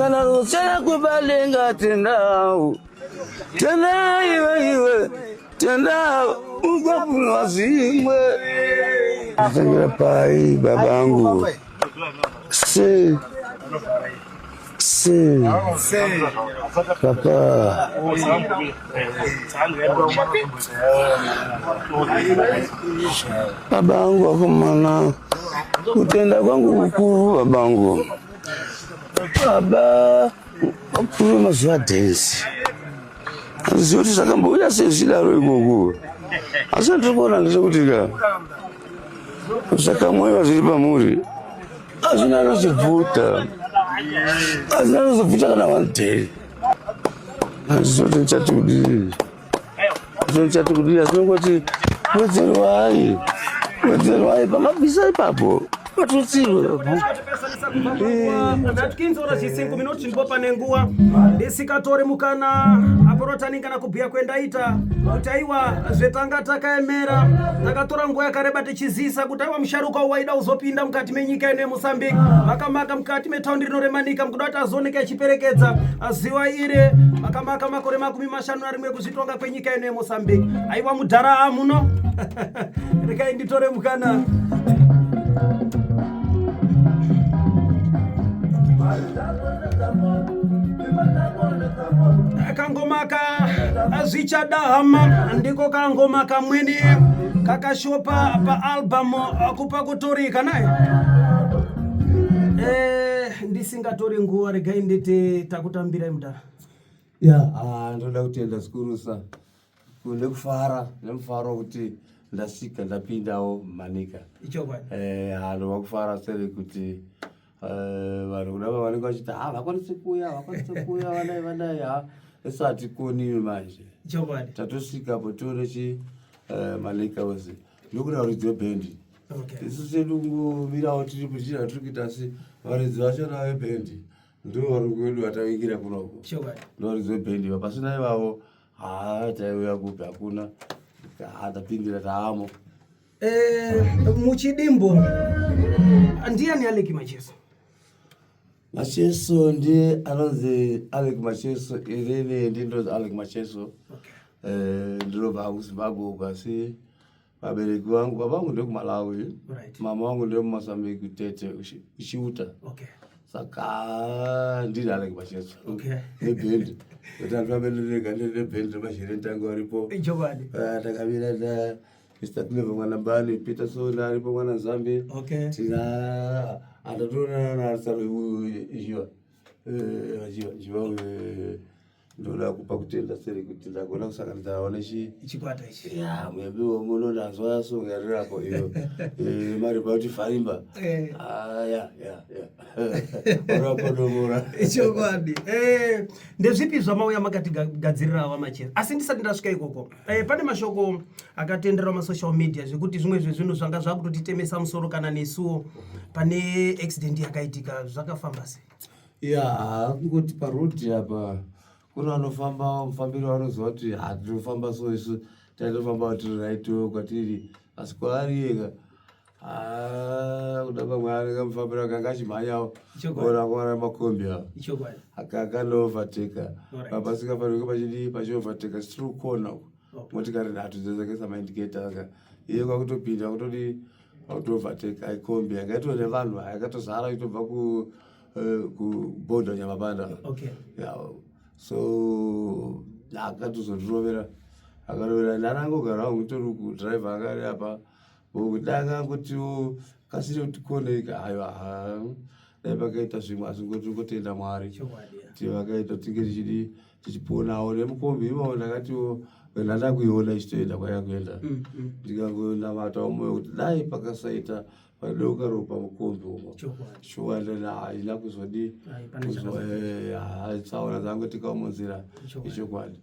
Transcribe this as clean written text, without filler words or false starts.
Kana ruchana kubalenga tendau. Tenda iwe iwe. Tenda ugopunwa zvimwe. Tangira pai babangu. Se. Se. Papa. Babangu vakomana. Kutenda kwangu kukuru babangu. Baba vakuru mazuva dance. Handizivi kuti zvakambouya sei zvichidaro ikoko. Asi ndiri kuona ndechekuti ka zvakamwewa zviri pamuri hazvina anozobvuta. Hazvina anozobvuta kana one day. Handizivi kuti ndichati kudii. Ndichati kudii asi ndingoti wedzerwai. Wedzerwai pamabvisa ipapo. Matutsirwe. Ndati horas e 5 minutos ndipo pane nguva ndisikatori mukana aporotaninga kana kubhuya kwendaita kuti aiwa zvetanga takaemera takatora nguva yakareba tichizisa kuti aiwa musharuka waida uzopinda mukati menyika ino yemozambique makamaka mukati metaundi rino remanika mukuda kuti azooneka ichiperekedza ziwa iri makamaka makore 51 kuzvitonga kwenyika ino yemozambique aiwa mudhara amuno rekai nditore mukana kangoma ka zvichada hama ndiko kangoma kamweni kakashopa paalbum kupa kutorika naye eh, ndisingatori nguva regai nditi takutambirai mudhara ya ah, ndoda kutenda zvikurusa nekufara nemufaro wekuti ndasvika ndapindawo manika eh, hanhu vakufara sere kuti eh, vanhu kuda vanenge vachiti ha vakwanisi kuuya vakwanisi kuuya vanai vanai ha isu hatikoniwi manje tatosvika po tione chi eh, manika wese ndokuda varidzi vebhendi isu chedu kungomirawo tiripo tichii zvatiri kuita asi varidzi vachona vebhendi ndo varungu vedu vatavingira kunoko ndo varidzi vebhendi pasina ivavo haa taiuya kupi hakuna haa tapindira taamo eh, muchidimbo ndiani aleki macheso macheso ndiye anonzi alek macheso inini ndinonzi alek macheso okay. eh, ndinobva kuzimbabwe uko asi vabereki vangu baba vangu ndekumalawi right. mama vangu ndemumozambique tete kuchiuta okay. saka ndiri alek macheso okay. nebhendi kuti andifambe ndega nebhendi remazhire tangu aripo ah, takamira na mr clever mwana mbani peter sona aripo mwana nzambi okay. tina andatoonana nasajiva eh, jiva jiva eh, ndoda kupa kutenda seri kuti ndagona kusanganidza navo nechi chikwata ichi ya muembi wemuno ndanzwa yasonga yarirapo iyo eh, mari pauti farimba eh. ah, ya ya ya orapodomora chokwadi eh, ndezvipi zvamauya makatigadzirira vamachera asi ndisati ndasvika ikoko pane mashoko akatenderera masocial media zvekuti zvimwe zvezvinhu zvanga zvakutotitemesa musoro kana nesuwo pane accident yakaitika zvakafamba sei ya kungoti paroad apa kune vanofamba mufambiro vanoziva kuti hatinofamba so isu taitofamba tiri right kwatiri asi kwaari yega ah, kuda pamwe anenge mufambiro akanga achimhanyawo ona kuona makombi awo akakanovateka papasingafanirwi pachidii pachiovateka through corner uko motikari nhatu dzedzakaisa maindicata aka iye kwakutopinda kutodii Autovateka ikombi yanga itori nevanhu yakatozara itobva ku eh, kubhodha nyamapanda okay. yeah. So akatozondirovera akarovera ndanangogara wangu tori kudriver anga ari apa danga ngotiwo kasire kuti koneka aiwa dai pakaita zvimwe asi ngoti ngotenda mwari kuti vakaita tinge tichidi tichiponawo nemukombi ivawo ndakatiwo ndanda kuiona ichitoenda kwayakuenda mm, mm. ndikangonamatawo moyo kuti dai pakasaita padeuka ropa mukombi umo shuwa haina kuzodii tsaona dzangu tikawo munzira ichokwadi.